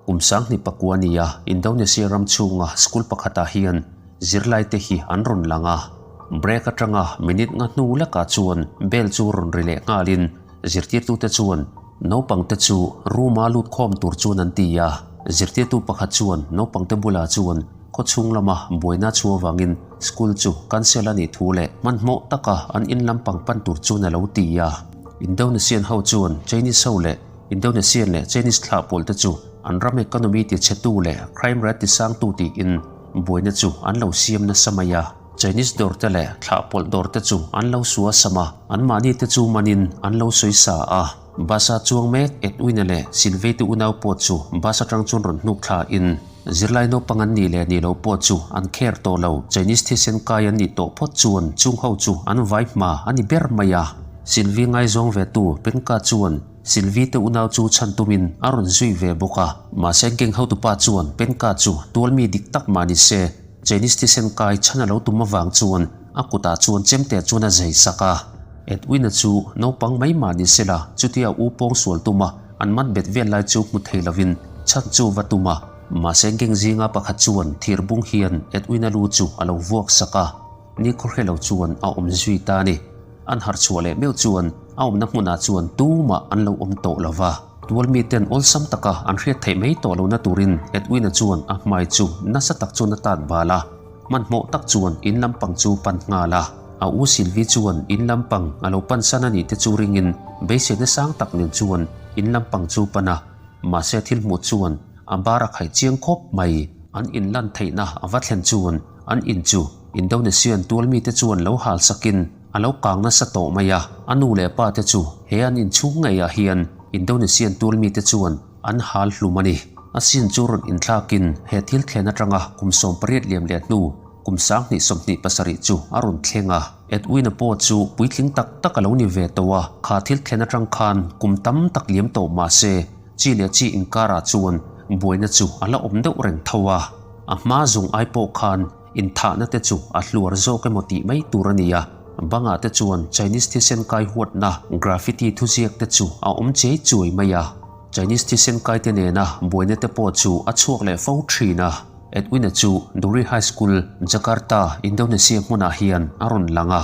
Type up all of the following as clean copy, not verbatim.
Kum 2009 ni a Indonesia ram chhunga school pakhatah hian zirlaite hi an rawn lang a. Break atanga minute nga hnu lekah chuan bell chu rawn ri leh nghalin zirtirtute chuan naupangte chu room-a lut khawm tur chuan an ti a. Zirtirtu pakhat chuan naupangte bulah chuan khawchhung lama buaina chhu avangin school chu cancel a nih thu leh hmanhmawh taka an in lampang pan tur chuan a lo ti a. Indonesian ho chuan Chinese ho leh Indonesian leh Chinese thlah pawl te chu an ram economy ti chhetu leh crime rate ti sangtu tiin buaina chu an lo siam nasa mai a. Chinese dawr te leh thlah pawlh dawr te chu an lo sua sam a, anmahni te chu manin an lo sawi sa a. Bus a chuang mek Edwin-a leh Sylvie te unau pawh chu bus atang chuan rawn hnuk thla in zirlai naupang an nih leh nih loh pawh chu an care tawh lo. Chinese thisen kai an nih tawh phawt chuan chung ho chu an vai hma a ni ber mai a. Sylvie ngaizawng ve tu Penka chuan Sylvie te unau chu chhan tumin a rawn zui ve bawk a. Mahse gang hotupa chuan Penka chu tualmi dik tak mah ni se, Chinese thisen kai chhan a lo tum avang chuan a kutah chuan chemte chuan a zai sak a. Edwin-a chu naupang mai mah ni sela chutia u pawng sual tuma an man bet vel lai chu hmu thei lovin chhan chu va tum a. Mahse gang zinga pakhat chuan thir bung hian Edwin-a lu chu a lo vuak sak a. Ni khawhre lo chuan a awm zui ta a ni. An harh chhuah leh meuh chuan a awmna hmunah chuan tumah an lo awm tawh lo va. Tual miten awlsam taka an hriat theih mai tawh lohna turin Edwin-a chuan a hmai chu nasa tak chuan a tat bal a. Hmanhmawh tak chuan in lampang chu pan nghal a. A u Sylvie chuan in lampang a lo pansan a nih te chu ringin beiseina sang tak nen chuan in lampang chu pan a. Mahse thil hmuh chuan a bar a khaih chiang khawp mai. An inlan theihna a va thlen chuan An in chu Indonesian tual mite chuan lo hal sakin a lo kang nasa tawh mai a, a nu leh pa te chu he an inchhung ngeiah hian Indonesian tual mite chuan an hal hlum a ni. A sin chu rawn inthlakin he thil thlen atanga kum 18 liam leh hnu kum 2027 chu a rawn thleng a. Edwin-a pawh chu puitling tak tak a lo ni ve tawh a, kha thil thlen atang khan kum tam tak liam tawh mah se chi leh chi inkarah chuan buaina chu a la awm deuh reng tho a. A hma zung ai pawh khan inthahna te chu a hluar zawk emaw tih mai tur a ni a, bangah te chuan Chinese thisen kai huatna graffiti thuziak te chu a awm chei chuai mai a. Chinese thisen kai te nena buaina te pawh chu a chhuak leh fo thin a. Edwin-a chu Duri High School, Jakarta, Indonesia hmunah hian a rawn lang a.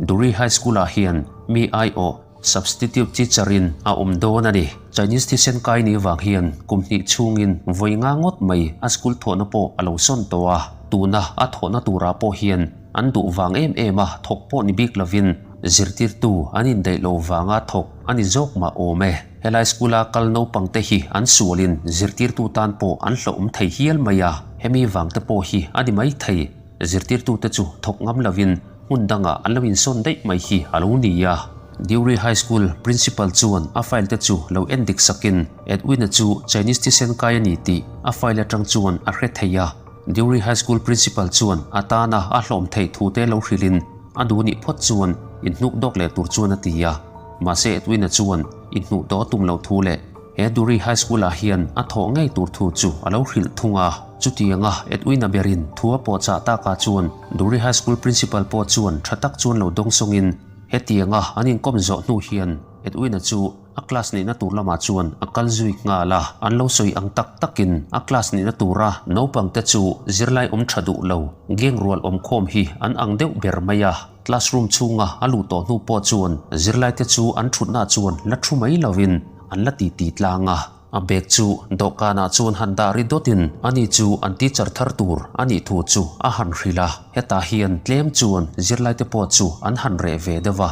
Duri High School-ah hian mi aiawh Substitute teacher in a awm dawn a ni. Chinese thisen kai ni vang hian kum hnih chhungin vawi nga ngawt mai a school thawhna pawh a lo sawn tawh a. Tuna a thawhna turah pawh hian an duh vang em em a thawk pawh ni bik lovin zirtirtu an indaih lo vanga thawk a ni zawk mah awm e. Helai school a kal naupang te hi an sualin zirtirtu tan pawh an hlauhawm thei hial mai a, hemi vang te pawh hi a ni mai thei. Zirtirtute chu thawk ngam lovin hmun dangah an lo insawn daih mai hi a lo ni a. Dewry High School Principal chuan a file te chu lo en dik sakin Edwin-a chu Chinese thisen kai a ni tih a file atang chuan a hre thei a. Dewry High School Principal chuan a tana a hlawm theih thu te lo hrilhin a duh nih phawt chuan inhnuk dawk leh tur chuan a ti a. Mahse Edwin-a chuan inhnuh dawh a tum loh thu leh He Duri High School ah hian a thawh ngei tur thu chu a lo hrilh thung a. Chutianga Edwin-a berin thu a pawh chah takah chuan Duri High School Principal pawh chuan tha tak chuan lo dawng sawngin hetianga an inkawm zawh hnu hian Edwin-a chu a class nihna tur lamah chuan a kal zui nghal a. An lo sawi ang tak takin a class nihna tura naupangte chu zirlai awm tha duh lo, gang rual awmkhawm hi an ang deuh ber mai a. Classroom chhunga a luh tawh hnu pawh chuan zirlaite chu an thutna chuan la thu mai lovin an la titi tlang a. A bag chu dawhkanah chuan han dah ri dawtin ani chu an teacher thar tur a nih thu chu a han hrilh a. Hetah hian tlem chuan zirlaite pawh chu an han reh ve deuh a.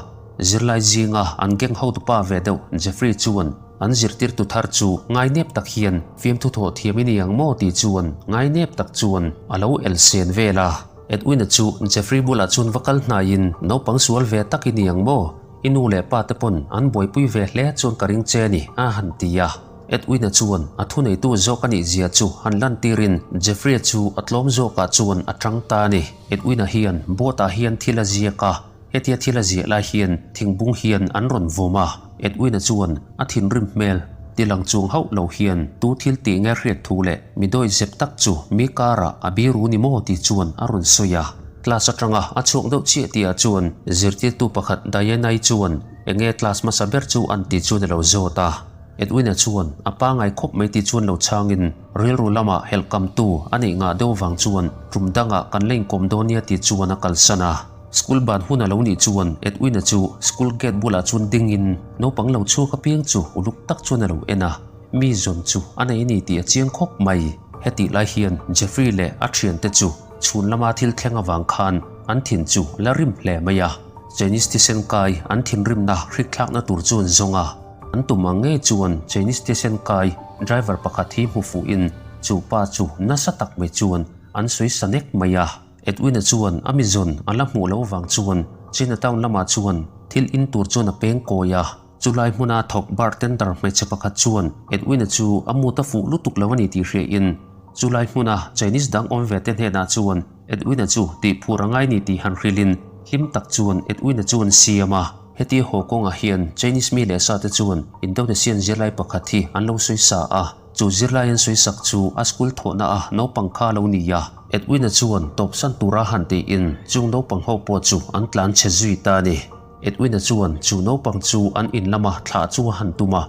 Zirlai zinga an gang hotupa ve deuh Jeffrey chuan an zirtirtu thar chu ngainep tak hian fiamthu thawh thiam i ni ang maw tih chuan ngainep tak chuan a lo elsen vel a. Edwin-a chu Jeffrey bulah chuan va kal hnaiin, Naupang sual ve tak i ni ang maw? I nu leh pa te pawn an buaipui ve hle chuan ka ring che a ni, a han ti a. Edwin-a chuan a thuneitu zawk a nih zia chu han lantirin Jeffrey-a chu a tlawm zawkah chuan a tang ta a ni. Edwin-a hian boat-ah hian thil a ziak a, hetia thil a ziah lai hian thingbung hian an rawn vawm a. Edwin-a chuan a thinrim hmel tilang chuang hauh lo hian tu thil tih nge hriat thu leh mi dawi zep tak chu mi karah a biru ni maw tih chuan a rawn sawi a. Class atanga a chhuak deuh chiah tihah chuan zirtirtu pakhat Diana-i chuan enge class hmasa ber chu an tih chuan a lo zawt a. Edwin-a chuan a pangai khawp mai tih chuan lo chhangin rilru lamah helh kamtu a neih ngah deuh vang chuan tum dangah kan la inkawm dawn nia tih chuan a kalsan a. School ban hun a lo nih chuan Edwin-a chu school gate bulah chuan dingin naupang lo chhuak apiang chu uluk tak chuan a lo en a, mi zawn chu a nei a ni tih a chiang khawp mai. Hetih lai hian Jeffrey leh a thiante chu chhun lama thil thleng avang khan an thin chu la rim hle mai a, Chinese thisen kai an thinrimna hrikthlakna tur chu an zawng a. An tum ang ngei chuan Chinese thisen kai driver pakhat hi hmu fuhin chu pa chu nasa tak mai chuan an sawi sa nek mai a. Edwin-a chuan a mi zawn a la hmuh loh vang chuan Chinatown lamah chuan thil in tur chuan a peng kawi a. Chulai hmuna thawk bartender hmeichhe pakhat chuan Edwin-a chu a mut a fuh lutuk lo a ni tih hriain chulai hmuna Chinese dang awm ve te hnenah chuan Edwin-a chu tih phur a ngai ni tih han hrilhin hlim tak chuan Edwin-a chu an siam a. Heti haw kawngah hian Chinese mi leh sa te chuan Indonesian zirlai pakhat hi an lo sawi sa a. Chu zirlai an sawi sak chu a school thawhna a naupang kha a lo ni a. Edwin-a chuan tawpsan tura han tiin chung naupang ho pawh chu an tlan chhe zui ta a ni. Edwin-a chuan chu naupang chu an in lama thlah chu a han tum a,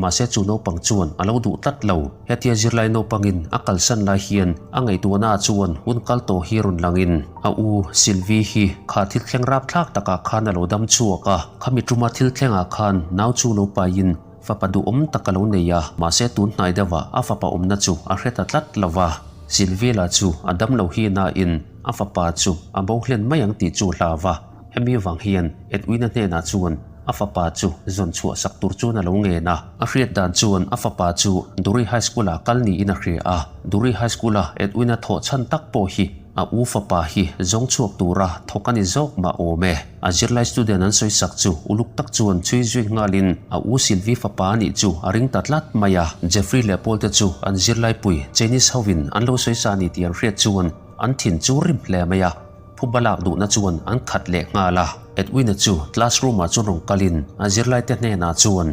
mahse chu naupang chuan a lo duh tlat lo. Hetia zirlai naupangin a kalsan lai hian a ngaihtuahnaah chuan hun kal tawh hi rawn langin a u Sylvie hi kha thil thleng rapthlak takah khan a lo dam chhuak a, khami tuma thil thlengah khan nau chu lo paiin Fapa duhawm tak a lo nei a, mahse tun hnai deuhah a fapa awmna chu a hre ta tlat lo va. Silvila chu a dam lo hi nain a fapa chu a bo hlen mai ang tih chu hlau va. Hemi vang hian Edwina hnenah chuan a fapa chu zawn chhuah sak tur chuan a lo ngen a. A hriat dan chuan a fapa chu Duri High School-ah kal niin a hria a. Duri High School-a Edwina thawh chhan tak pawh hi A u fapa hi zawng chhuak tura thawk a ni zawk mah awm e. A zirlai student an sawi sak chu uluk tak chuan chhui zui nghalin a u Sylvie fapa a nih chu a ring ta tlat mai a. Jeffrey leh Paul te chu an zirlai pui Chinese hovin an lo sawi sa a ni tih an hriat chuan an thin chu rim hle mai a. Phuba lak duhna chuan an khat leh nghal a. Edwin-a chu classroom ah chuan rawn kalin a zirlai te hnenah chuan.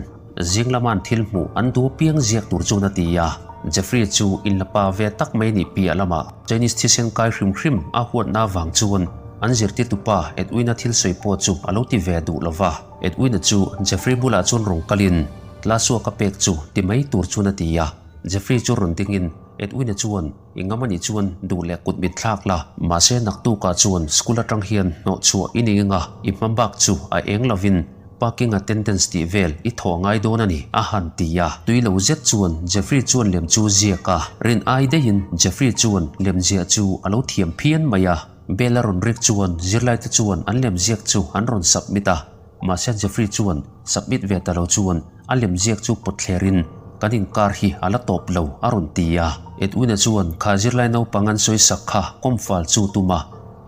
Zing lama an thil hmuh an duh apiang ziak tur chuan a ti a, Jeffrey chu inla pa ve tak mai nih piah lamah Chinese thisen kai hrim hrim a huatna avang chuan an zirtirtu pa Edwin-a thil sawi pawh chu a lo ti ve duh lo va. Edwin-a chu Jeffrey bulah chuan rawn kalin Tlasua ka pek chu ti mai tur chuan a ti a, Jeffrey chu rawn dingin Edwin-a chuan i ngam anih chuan duh leh kut mit thlak la, mahse naktukah chuan school atang hian hnawh chhuah i ni eng a, i hma bak chu a eng lovin Parking attendance tih vel i thawh ngai dawn a ni, a han ti a. Tui lo zet chuan Jeffrey chuan lem chu ziak a, rin ai daihin Jeffrey chuan lem ziah chu a lo thiam phian mai a. Bell a rawn rik chuan zirlaite chuan an lem ziak chu an rawn submit a, mahse Jeffrey chuan submit ve ta lo chuan a lem ziak chu pawt thlerin kan inkar hi a la tawp lo a rawn ti a. Edwin-a chuan kha zirlai naupang an sawi sak kha kawmfal chu tum a,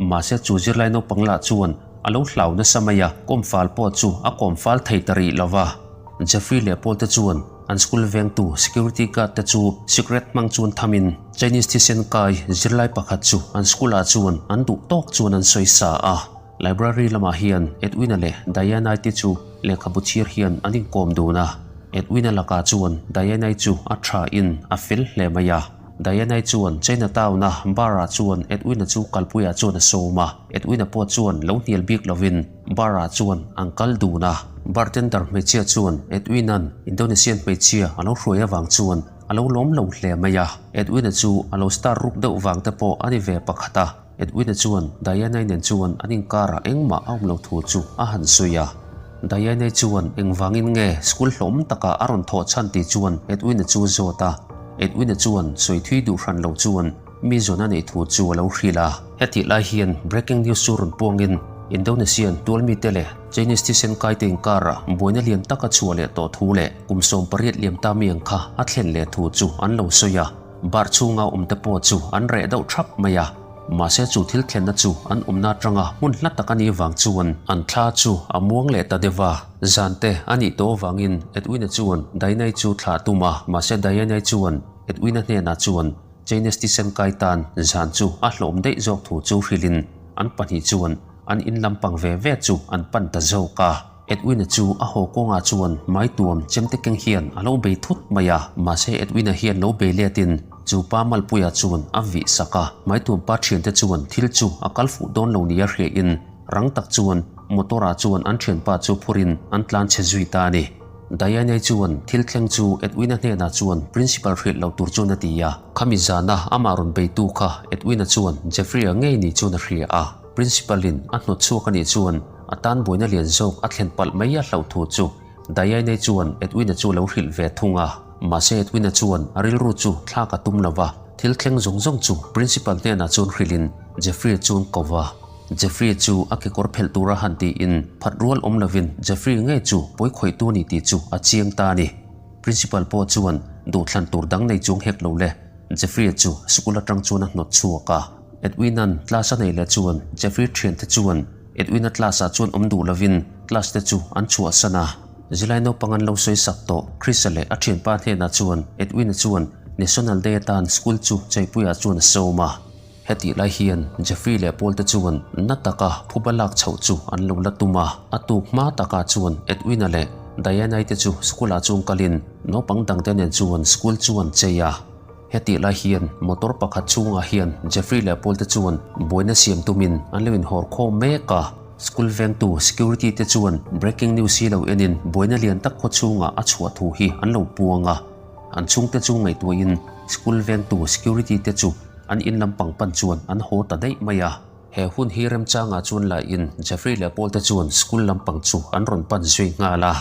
mahse chu zirlai naupang lah chuan A lo hlau nasa mai a, kawmfal pawh chu a kawmfal thei ta rih lo va. Jeffrey leh Paul te chuan an school vengtu security guard te chu secret hmang chuan thamin Chinese thisen kai zirlai pakhat chu an school ah chuan an duh tawk chuan an sawi sa a. Library lamah hian Edwina leh Diana-i te chu lehkhabu chhir hian an inkawm dun a. Edwina lakah chuan Diana-i chu a tha in a fel hle mai a. Diana-i chuan Chinatown-a bar-ah chuan Edwin-a chu kalpuiah chuan a sawm a, Edwin-a pawh chuan lo hnial bik lovin bar-ah chuan an kal dun a. Bartender hmeichhia chuan Edwin-a'n Indonesian hmeichhia a lo hruai avang chuan a lo lawm lo hle mai a, Edwin-a chu a lo star ruk deuh vang te pawh a ni ve pakhat a. Edwin-a chuan Diana-i nen chuan an inkarah engmah a awm lo thu chu a han sawi a. Diana-i chuan engvangin nge school hlawm takah a rawn thawh chhan tih chuan Edwin-a chu a zawt a. Edwin-a chuan sawi thui duh hran lo chuan mi zawn a neih thu chu a lo hrilh a. Hetih lai hian breaking news chu rawn puangin Indonesian tualmite leh Chinese thisen kaite inkarah buaina lian tak a chhuah leh tawh thu leh kum 18 liam ta mi ang kha a thlen leh thu chu an lo sawi a. Bar chhunga awmte pawh chu an reh deuh thap mai a, mahse chu thil thlenna chu an awmna atanga hmun hla tak a nih vang chuan an thla chu a muang leh ta deuh a. Zante a nih tawh avangin Edwin-a chuan Diana-i chu thlah a tum a, mahse Diana-i chuan Edwin-a hnenah chuan Chinese thisen kai tan zan chu a hlawm daih zawk thu chu hrilhin an pahnih chuan an in lampang ve ve chu an pan ta zawk a. Edwin-a chu a haw kawngah chuan maituam chemte keng hian a lo bei thut mai a, mahse Edwin-a hian lo bei letin chu pa Malpuia chuan a vih sak a. Maituam pa thiante chuan thil chu a kal fuh dawn lo nia hriain rang tak chuan motor-ah chuan an thianpa chu phurin an tlan chhe zui ta a ni. Diana-i chuan thil thleng chu Edwin-a hnenah chuan Principal hrilh lo tur chuan a ti a. Khami zana amah rawn beitu kha Edwin-a chuan Jeffrey-a ngei ni chuan a hria a. Principal-in a hnawt chhuak a nih chuan a tan buaina lian zawk a thlen palh mai a hlauh thu chu Diana-i chuan Edwin-a chu a lo hrilh ve thung a. Mahse Edwin-a chuan a rilru chu thlak a tum lo va, thil thleng zawng zawng chu Principal hnenah chuan hrilhin Jeffrey-a chu an ko va. Jeffrey chu a kekawr phelh tura han tiin phat rual awm lovin Jeffrey ngei chu pawi khawihtu a ni tih chu a chiang ta a ni. Principal pawh chuan duhthlan tur dang nei chung hek lo le. Jeffrey chu school atang chuan a hnawt chhuak a. Edwin-a'n class a nei leh chuan Jeffrey thiante chuan Edwin-a class-ah chuan awm duh lovin class te chu an chhuahsan a. Zilai naupang an lo sawi sak tawh Chris-a leh a thianpa hnenah chuan Edwin-a chuan National Day atan school chu Chaipuia chuan a sawm a. Hetih lai hian Jeffrey leh Paul te chuan na taka phuba lak chhoh chu an lo la tum a, a tuk hma takah chuan Edwin-a leh Diana-i te chu school-ah chuan kalin naupang dangte nen chuan school chu an chei a. Hetih lai hian motor pakhat chhungah hian Jeffrey leh Paul te chuan buaina siam tumin an lo inhawr khawm mek a. School vengtu security te chuan breaking news hi lo enin buaina lian tak khaw chhungah a chhuah thu hi an lo puang a. An chhungte chu ngaihtuahin school vengtu security te chu an in lampang pan chuan an haw ta daih mai a. He hun hi remchangah chuan lahin Jeffrey leh Paul te chuan school lampang chu an rawn pan zui nghal a.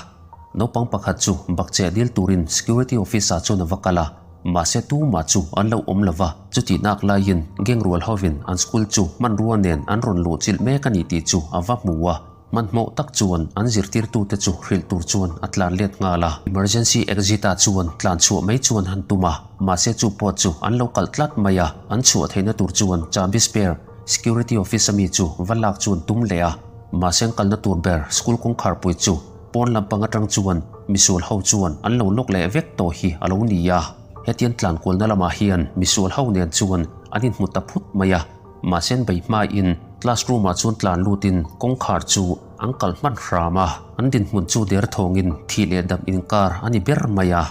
Naupang pakhat chu bakcheh dil turin security office ah chuan a va kal a, mahse tumah chu an lo awm lo va. Chutih nak laiin gang rual hovin an school chu hmanrua nen an rawn luh chilh mek a ni tih chu a va hmu a. Hmanhmawh tak chuan an zirtirtute chu hrilh tur chuan a tlan let nghal a. Emergency exit ah chuan tlan chhuah mai chuan han tum a, mahse chu pawt chu an lo kalh tlat mai a, an chhuah theihna tur chuan chahbi spare security office ami chu va lak chuan tum leh a, mahse an kalna tur ber school kawngkharpui chu pawn lampang atang chuan misual ho chuan an lo lawk leh vek tawh hi a lo ni a. Hetiang tlan kualna lamah hian misual ho nen chuan an inhmu ta phut mai a. Mahse an bei hmain classroom ah chuan tlan lutin kawngkhar chu an kalh hman hram a, an dinhmun chu der thawngin thih leh dam inkar a ni ber mai a.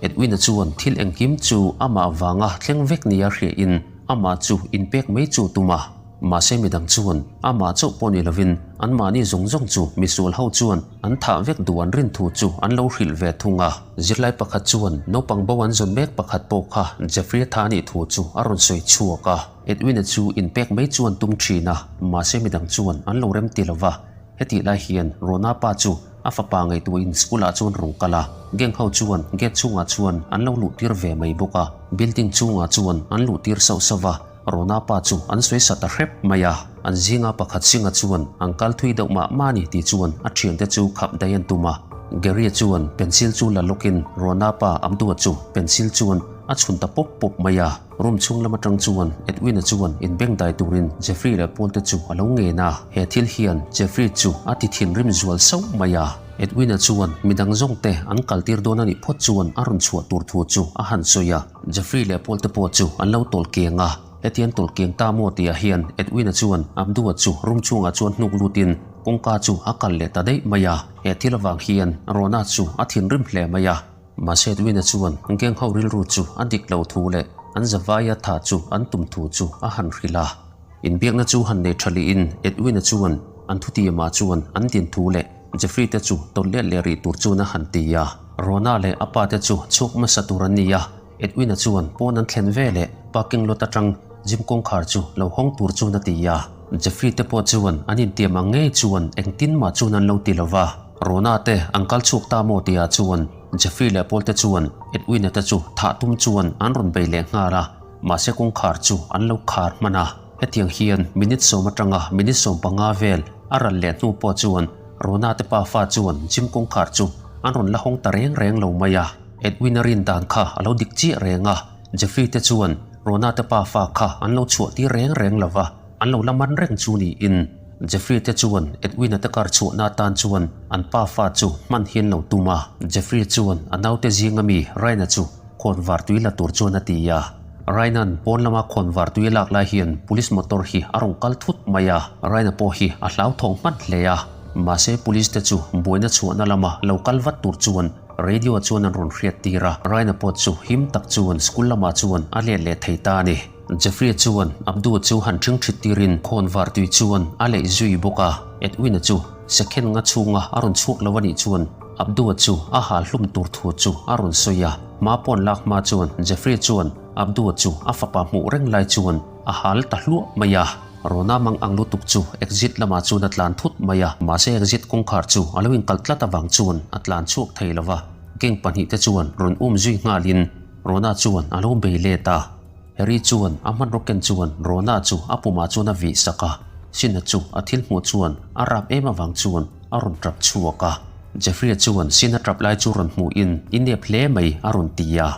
Edwin-a chuan thil engkim chu amah vanga thleng vek nia hriain amah chu inpek mai chu tum a. Mahse midang chuan amah chauh pawh ni lovin anmahni zawng zawng chu misual ho chuan an thah vek duh an rin thu chu an lo hrilh ve thung a. Zirlai pakhat chuan naupang bo an zawn mek pakhat pawh kha Jeffrey-a tha anih thu chu a rawn sawi chhuak a. Edwin-a chu inpek mai chuan tum thin a, mahse midang chuan an lo rem ti lo va. Hetih lai hian Rona pa chu a fapa ngaihtuahin school-ah chuan rawn kal a, gang ho chuan gate chhungah chuan an lo luh tir ve mai bawk a. Building chhungah chuan an luh tir sauh sauh va, Rona pa chu an sawi sa ta hrep mai a. An zinga pakhat Singa chuan an kal thui deuh mah mah a ni tih chuan a thiante chu khap daih an tum a. Gary-a chuan pencil chu la lawkin Rona pa Abdua chu pencil chuan a chhun ta pawp pawp mai a. Room chhung lam atang chuan Edwin-a chuan inbengdai turin Jeffrey leh Paul te chu a lo ngen a, he thil hian Jeffrey chu a ti thinrim zual sauh mai a. Edwin-a chuan midang zawng te an kal tir dawn a nih phawt chuan a rawn chhuah tur thu chu a han sawi a. Jeffrey leh Paul te pawh chu an lo tawl keng a, hetiang tawl keng ta maw tihah hian Edwin-a chuan Abdua chu room chhungah chuan hnuk lutin kawngka chu a kal leh ta daih mai a. He thil avang hian Rona chu a thinrim hle mai a. Mahse Edwin-a chuan gang ho rilru chu a dik lo thu leh an zavaia tha chu an tum thu chu a han hrilh a. Inbiakna chu han nei tha lihin Edwin-a chuan an thutiamah chuan an din thu leh Jeffrey te chu tawlh let leh rih tur chuan a han ti a. Rona leh a pa te chu chhuak hmasa tur an ni a, Edwin-a chuan pawn an thlen ve leh parking lot atang gym kawngkhar chu lo hawng tur chuan a ti a. Jeffrey te pawh chuan an intiam ang ngei chuan engtin mah chuan an lo ti lo va. Rona te an kal chhuak ta maw tihah chuan Jeffrey leh Paul te chuan Edwin-a te chu thah tum chuan an rawn bei leh nghal a, mahse kawngkhar chu an lo khar hman a. Hetiang hian minute sawm atanga minute 15 vel a ral leh hnu pawh chuan Rona te pafa chuan gym kawngkhar chu an rawn la hawng ta reng reng lo mai a. Edwin-a rin dan kha a lo dik chiah reng a, Jeffrey te chuan Rona te pafa kha an lo chhuah tir reng reng lo va, an lo la man reng chu niin. Jeffrey te chuan Edwin-a te kar chhuahna atan chuan an pafa chu hman hian lo tum a. Jeffrey chuan a naute zinga mi Ryan-a chu khawnvar tui la tur chuan a ti a. Ryan-a'n pawn lama khawnvar tui a lak lai hian police motor hi a rawn kal thut mai a. Ryan-a pawh hi a hlauthawng hman hle a. Mahse police te chu buaina chhuahna lama lo kal vat tur chuan Radio chuan an rawn hriat tir a, Ryan-a pawh chu him tak chuan school lamah chuan a let leh thei ta a ni. Jeffrey-a chuan Abdul chu han ṭhingṭhit tirin khawn var tui chuan a leih zui bawk a, Edwin-a chu second nga chhunga a rawn chhuak lo a nih chuan Abdua chu a hal hlum tur thu chu a rawn sawi a. Hma pawn lak hma chuan Jeffrey chuan Abdua chu a fapa hmuh reng lai chuan a hal ta hluah mai a. Rona mang ang lutuk chu exit lamah chuan a tlan thut mai a, mahse exit kawngkhar chu a lo inkalh tlat avang chuan a tlan chhuak thei lo va. Gang pahnihte chuan rawn um zui nghalin Rona chuan a lo bei let a. Harry chuan a hmanraw ken chuan Rona chu a pumah chuan a vih sak a, Sina chu a thil hmuh chuan a rap em avang chuan a rawn tap chhuak a. Jeffrey-a chuan Sina tap lai chu rawn hmuhin i nep hle mai a rawn ti a.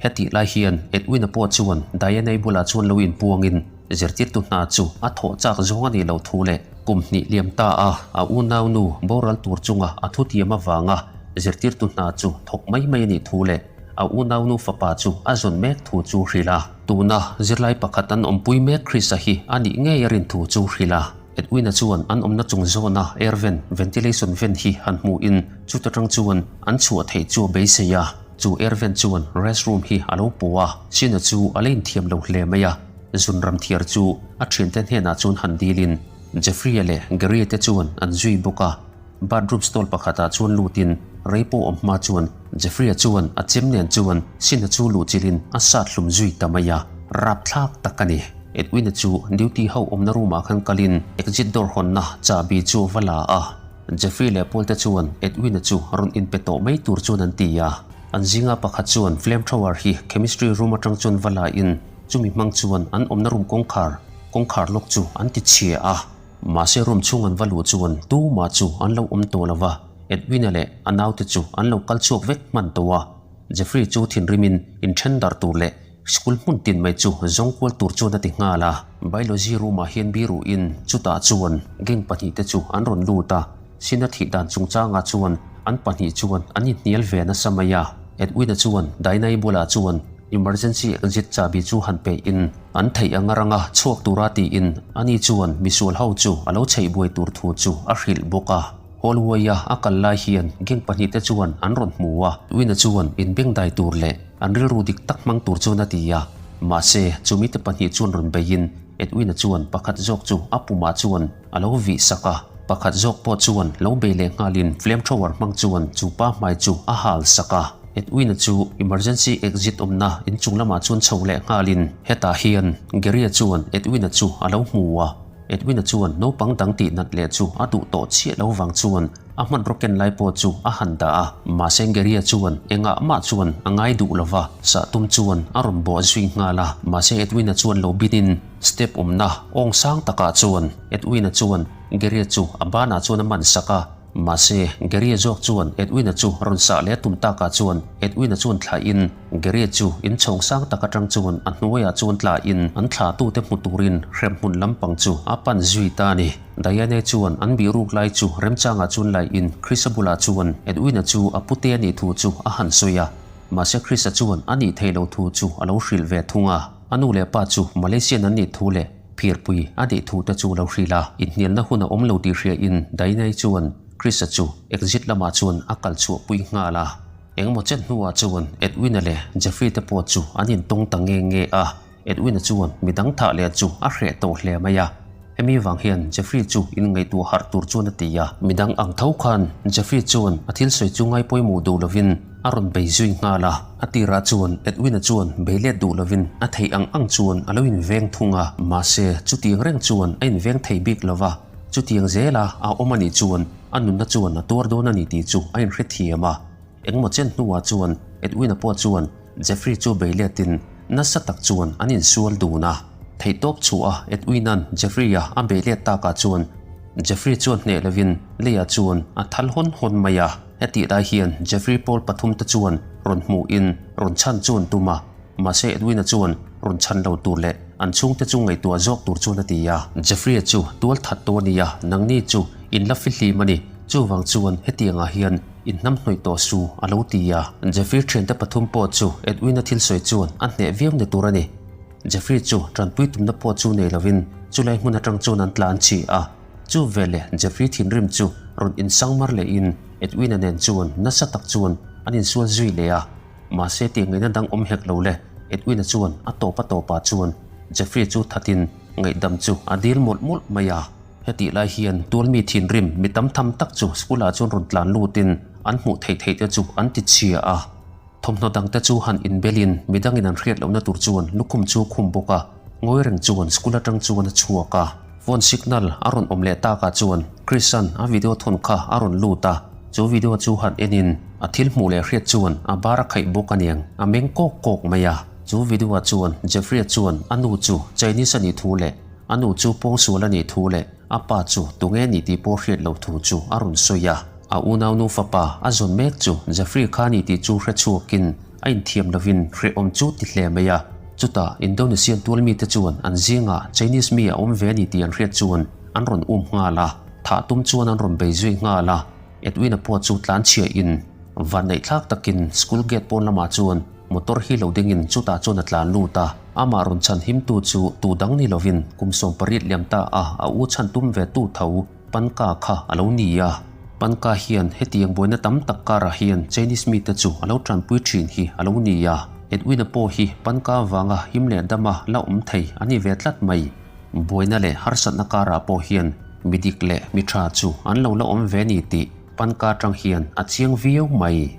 Hetih lai hian Edwin-a pawh chuan Diana-i bulah chuan lo inpuangin zirtirtu hna chu a thawh chak zawng a nih loh thu leh kum hnih liam ta a a unaunu boral tur chunga a thutiam avanga zirtirtu hna chu thawk mai mai a nih thu leh A unaunu fapa chu a zawn mek thu chu hrilh a. Tuna zirlai pakhat an awmpui mek Krista hi a nih ngei a rin thu chu hrilh a. Edwin-a chuan an awmna chung zawna air vent, ventilation vent hi han hmuhin chuta tang chuan an chhuah theih chu a beisei a. Chu air vent chuan rest room hi a lo pawh a. Sina chu a la inthiam lo hle mai a. Zun ram thiar chu a thiante hnenah chuan han dilin Jeffrey-a leh Gary-a te chuan an zui bawk a. Bathroom stall pakhatah chuan lutin rei pawh awm hma chuan Jeffrey-a chuan a chem nen chuan Sina chu luh chilhin a sat hlum zui ta mai a, rapthlak tak a ni. Edwin-a chu duty ho awmna room-ah khan kalin exit door hawnna chahbi chu a va la a, Jeffrey leh Paul te chuan Edwin-a chu rawn inpe tawh mai tur chuan an ti a. An zinga pakhat chuan flame thrower hi chemistry room atang chuan va la in chumi hmang chuan an awmna room kawngkhar kawngkhar lawk chu an ti chhia a. Mahse room chhung an va luh chuan tumah chu an lo awm tawh lo va, Edwin-a leh a naute chu an lo kal chhuak vek hman tawh a. Jeffrey chu thinrimin inthen darh tur leh school hmun tin mai chu zawng kual tur chuan a ti nghal a. Biology room-ah hian biruhin chutah chuan gang pahnihte chu an rawn lut a, Sina thih dan chungchangah chuan an pahnih chuan an inhnial ve nasa mai a. Edwin-a chuan Dinah-i bulah chuan emergency exit chahbi chu han peih-in an theih anga ranga chhuak tura tiin ani chuan misual ho chu a lo chheih buai tur thu chu a hrilh bawk a. Hallway-a a kal lai hian gang pahnihte chuan an rawn hmu a, Edwin-a chuan inbengdai tur leh an rilru dik tak hmang tur chuan a ti a. Mahse, chumite pahnih chuan rawn beiin Edwin-a chuan pakhat zawk chu a pumah chuan a lo vih sak a, pakhat zawk pawh chuan lo bei leh nghalin flame thrower hmang chuan chu pa hmai chu a hal sak a. Edwin-a chu emergency exit awmna inchung lamah chuan chho leh nghalin hetah hian Gary-a chuan Edwin-a chu a lo hmu a. Edwin-a chuan naupang dang tih nat leh chu a duh tawh chiah lo vang chuan a hmanraw ken lai pawh chu a han dah a. Mahse Gary-a chuan engah mah chuan a ngai duh lo va, sah tum chuan a rawn bawh zui nghal a. Mahse Edwin-a chuan lo binin Step awmna awng sang takah chuan Edwin-a chuan Gary-a chu a banah chuan a man sak a, mahse Gary-a zawk chuan Edwin-a chu rawn sah leh a tum takah chuan Edwin-a chuan thlahin Gary-a chu inchhawng sang tak atang chuan a hnuaiah chuan tlahin an thlatute hmu turin hremhmun lampang chu a pan zui ta a ni. Diane chuan an bihruk lai chu remchangah chuan laiin Chris-a bulah chuan Edwin-a chu a pute a nih thu chu a han sawi a, mahse Chris-a chuan a nih theih loh thu chu a lo hrilh ve thung a. A nu leh pa chu Malaysian an nih thu leh phirpui a nih thu te chu lo hrilh a, inhnialna hun a awm lo tih hria in Dainai chuan Chris-a chu exit lamah chuan a kal chhuah pui nghal a. Engemaw chen hnuah chuan Edwin-a leh Jeffrey te pawh chu an intawng ta nge nge a, Edwin-a chuan midang thah leh chu a hreh tawh hle mai a. Hemi vang hian Jeffrey chu inngaihtuah harh tur chuan a ti a. Midang ang tho khan Jeffrey chuan a thil sawi chu ngai pawimawh duh lovin a rawn bei zui nghal a. A tirah chuan Edwin-a chuan bei let duh lovin a theih ang ang chuan a lo inveng thung a. Mahse, chutiang reng chuan a inveng thei bik lo va, chutiang zela a awm a nih chuan a nunna chuan a tuar dawn a ni tih chu a inhrethiam a. Engmaw chen hnuah chuan Edwin-a pawh chuan Jeffrey chu bei letin nasa tak chuan an insual dun a. Theihtawp chhuah a Edwin-a'n Jeffrey-a a bei let takah chuan Jeffrey chuan hneh lovin leiah chuan a thal hawn hawn mai a. Hetih lai hian Jeffrey pawl pathum te chuan rawn hmuhin rawn chhan chu an tum a, mahse Edwin-a chuan rawn chhan lo tur leh an chhungte chu ngaihtuah zawk tur chuan a ti a. Jeffrey-a chu tual that tawh a ni a, nangni chu in la fihlim a ni, chuvang chuan hetiangah hian In hnam hnawih tawh su, a lo ti a. Jeffrey thiante pathum pawh chu Edwin-a thil sawi chuan a hneh viau ni tur a ni. Jeffrey chu tanpui tumna pawh chu nei lovin chulai hmun atang chuan an tlan chih a. Chu veleh Jeffrey thinrim chu rawn insangmar lehin Edwin-a nen chuan nasa tak chuan an insual zui leh a. Mahse tih ngaihna dang awm hek lo le, Edwin-a chuan a tawp a tawpah chuan Jeffrey chu thatin ngaihdam chu a dil mawlh mawlh mai a. Hetih lai hian tualmi thinrim mi tam tham tak chu school ah chuan rawn tlan lutin an hmuh theih theih te chu an ti chhia a. Thawmhnaw dang te chu han inbelin midangin an hriat lohna tur chuan lukhum chu khum bawk a, ngawi reng chuan school atang chuan a chhuak a. Phone signal a rawn awm leh takah chuan Chris-a'n a video thawn kha a rawn lut a, chu video chu han enin a thil hmuh leh hriat chuan a bar a khaih bawk aniang, a meng kawk kawk mai a. Chu video-ah chuan Jeffrey-a chuan a nu chu Chinese a nih thu leh a nu chu pawngsual a nih thu leh a pa chu tunge ni tih pawh hriat loh thu chu a rawn sawi a. A unaunu fapa a zawn mek chu Jeffrey kha a ni tih chu hre chhuakin a inthiam lovin hrehawm chu ti hle mai a. Chutah Indonesian tual mite chuan an zingah Chinese mi a awm ve a ni tih an hriat chuan an rawn um nghal a, thah tum chuan an rawn bei zui nghal a. Edwin-a pawh chu tlanchhiahin vanneihthlak takin school gate pawn lamah chuan Motor hi lo dingin chutah chuan a tlan lut a, amah rawn chhan himtu chu tu dang ni lovin kum 18 liam ta a a u chhan tum ve tu tho Panka kha a lo ni a. Panka hian hetiang buaina tam tak karah hian Chinese mite chu a lo tanpui thin hi a lo ni a, Edwin-a pawh hi Panka vanga him leh dama la awm thei a ni ve tlat mai. Buaina leh harsatna karah pawh hian mi dik leh mi tha chu an lo la awm ve ni tih Panka atang hian a chiang viau mai.